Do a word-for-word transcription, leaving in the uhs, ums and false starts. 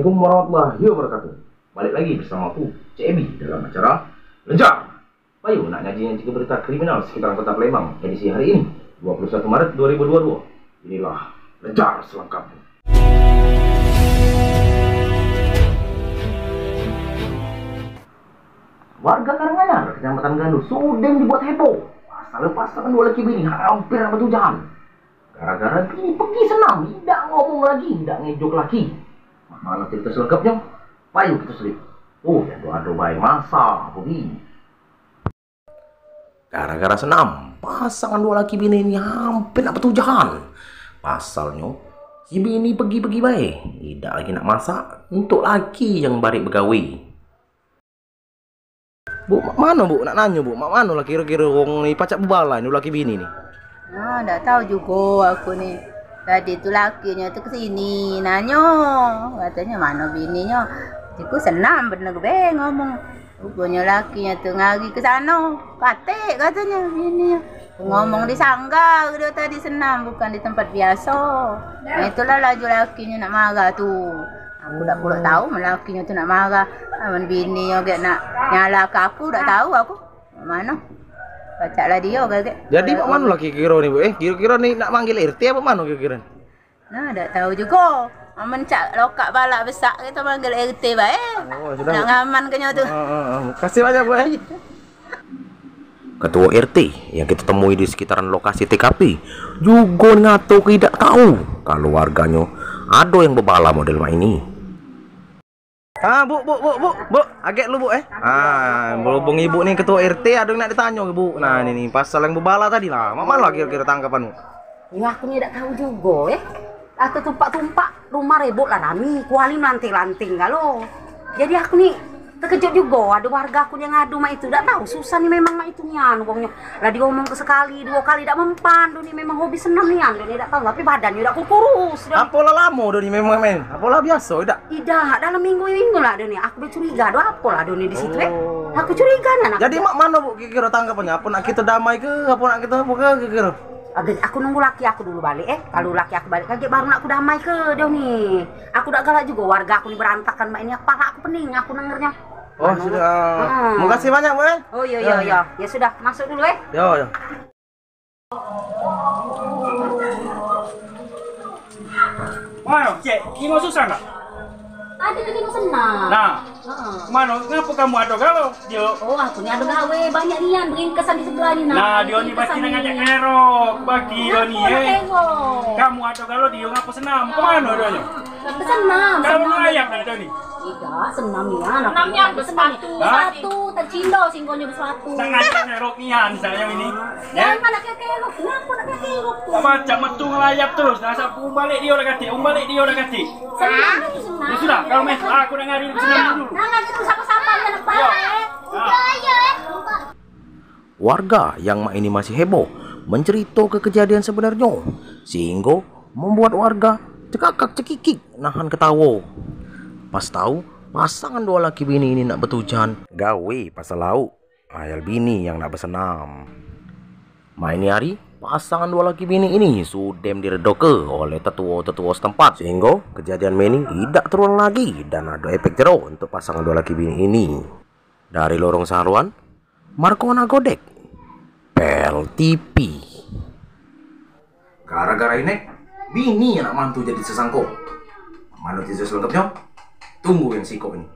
Assalamualaikum warahmatullahi wabarakatuh. Balik lagi bersama aku, Cik Ebi, dalam acara Lejar. Payu nak nyaji-nyaji berita kriminal sekitar Kota Palembang, edisi hari ini, dua puluh satu Maret dua ribu dua puluh dua. Inilah Lejar selengkapnya. Warga Karanganyar, Kecamatan Gandu, sudem dibuat heboh. Pasal pasangan dua laki bini hampir nak betujahan. Gara-gara bini pergi senam, idak ngomong lagi, idak ngejok laki. Mak mano cerita selengkapnyo? Payu kito selik. Oh, yang ado bae masa, hobi. Gara-gara senam, pasangan dua laki bini ini hampir nak betujahan. Pasalnyo, si bini pergi-pergi bae, idak lagi nak masak, untuk laki yang barik begawe. Bu, mak mano, Bu? Nak nanyo, Bu, mak mano lah kiro-kiro wong ni pacak bebala ni, laki bini ni? Nah, dak tahu jugo aku ni. Tadi tu lakinyo tu ke sini, nanyo. Katonyo, "Mano bininyo?" Jiku senam bener be ngomong. Ruponyo lakinyo tu ngari ke sano. Katek katonyo bininyo. Ngomong di sanggar dio tadi senam, bukan di tempat biaso. Nah, itulah laju lakinyo nak marah tu. Aku dak pulo tahu men lakinyo tu nak marah. Amen bininyo gek nak nyalahke aku, dak tahu aku. Mak mano? Pacaklah dio gek. Jadi mak mano lah kiro-kiro ni, Bu, eh? Kiro-kiro ni nak manggil R T apo mano kiro-kiro ni? Nah, dak tahu jugo. Amen cak lokak balak besak, kito manggil R T bae. Oh, sudah. Nak ngamanke nyo tu. Heeh, heeh. Makasih banyak, Bu, eh. Ketua R T yang kita temui di sekitaran lokasi T K P jugo ngato ke idak tahu kalu warganyo ado yang bebala model mak ini. Ah, Bu, Bu, Bu, Bu, Bu, agek lu, Bu, eh. Ah, berhubung ibu ni ketua R T, ado yang nak ditanyo ke, Bu. Nah, ini ni pasal yang bebala tadi lah. Mak mano kiro-kiro tanggapan, Bu? Ya, aku ni dak tahu jugo, eh. Lah tetumpak-tumpak, rumah rebot lah rami, kuali melanting-lanting galo. Jadi aku ni tekejut jugo, ado warga aku yang ngadu mak itu. Dak tahu, susah ni memang mak itu nian wongnyo. Lah diomong ke sekali, duo kali dak mempan, dio ni memang hobi senam nian, dio ni dak tahu, tapi badannyo dak kurus-kurus. Apolah lamo dio ni memang main? Apolah biaso dak? Idak, dalam minggu-minggu lah dio ni. Aku be curiga, ado apolah dio ni di situ, eh. Oh. Aku curiga nian aku. Jadi mak mano, Bu, kiro-kiro tanggapannyo? Apo nak kito damai ke? Apo nak kito apo ke kiro-kiro? Agek aku nunggu laki aku dulu balik, eh. Kalu laki aku balik, kagek baru nak aku damai ke dio ni. Aku dak galak jugo warga aku ni berantakan mak ini. Kepala aku pening, aku dengernyo. Oh, sudah. Ah. Makasih banyak, Bu, eh. Oh, iyo, iyo, iyo. Ya sudah, masuk dulu, eh. Yo, yo. Mano, Cek? Tengok susah dak? Tadi tu tengok senang. Nah. Heeh. Mano, ngapo kamu ado galo? Yo. Oh, aku ni ado gawe banyak nian, beringkesan di sebelah ni, nah. Nah, dio ni pasti nak ngajak kerok, bagi dio ni, eh. Ngapo nak kerok? Kamu ado galo, dio ngapo senam? Ke mano dio ni? Senam. Kamu senam. Layap dak dio ni? Idak, senam nian. Senam nian, bersepatu. Hah? Sepatu, tercindo singgonyo bersepatu. Nak ngajak kerok nian, saya ini. Ya. Jangan nak kerok, ngapo nak kerok? Macam metu ngelayap terus. Nah, sapu balik dio dak katik, um balik dio dak katik. Senam tu senam. Ya sudah, kamu main. Aku nak ngari senam dulu. Jangan tu sapa-sapa nak balik. Yo. Nah. Warga yang mak ini masih heboh menceritoke kejadian sebenarnyo, sehinggo membuat warga cekakak cekikik nahan ketawo. Pas tau pasangan duo laki bini ini nak betujan gawe pasal lauk, ayal bini yang nak besenam. Mak ini hari, pasangan duo laki bini ini sudem diredoke oleh tetuo-tetuo setempat, sehinggo kejadian mak ini idak terulang lagi dan ado efek jero untuk pasangan duo laki bini ini. Dari Lorong Saruan, Markona Godek, Pel T V. Gara-gara ini, bini anak mantu jadi sesangko. Mano cerita selengkapnyo? Tunggu yang sikok ini.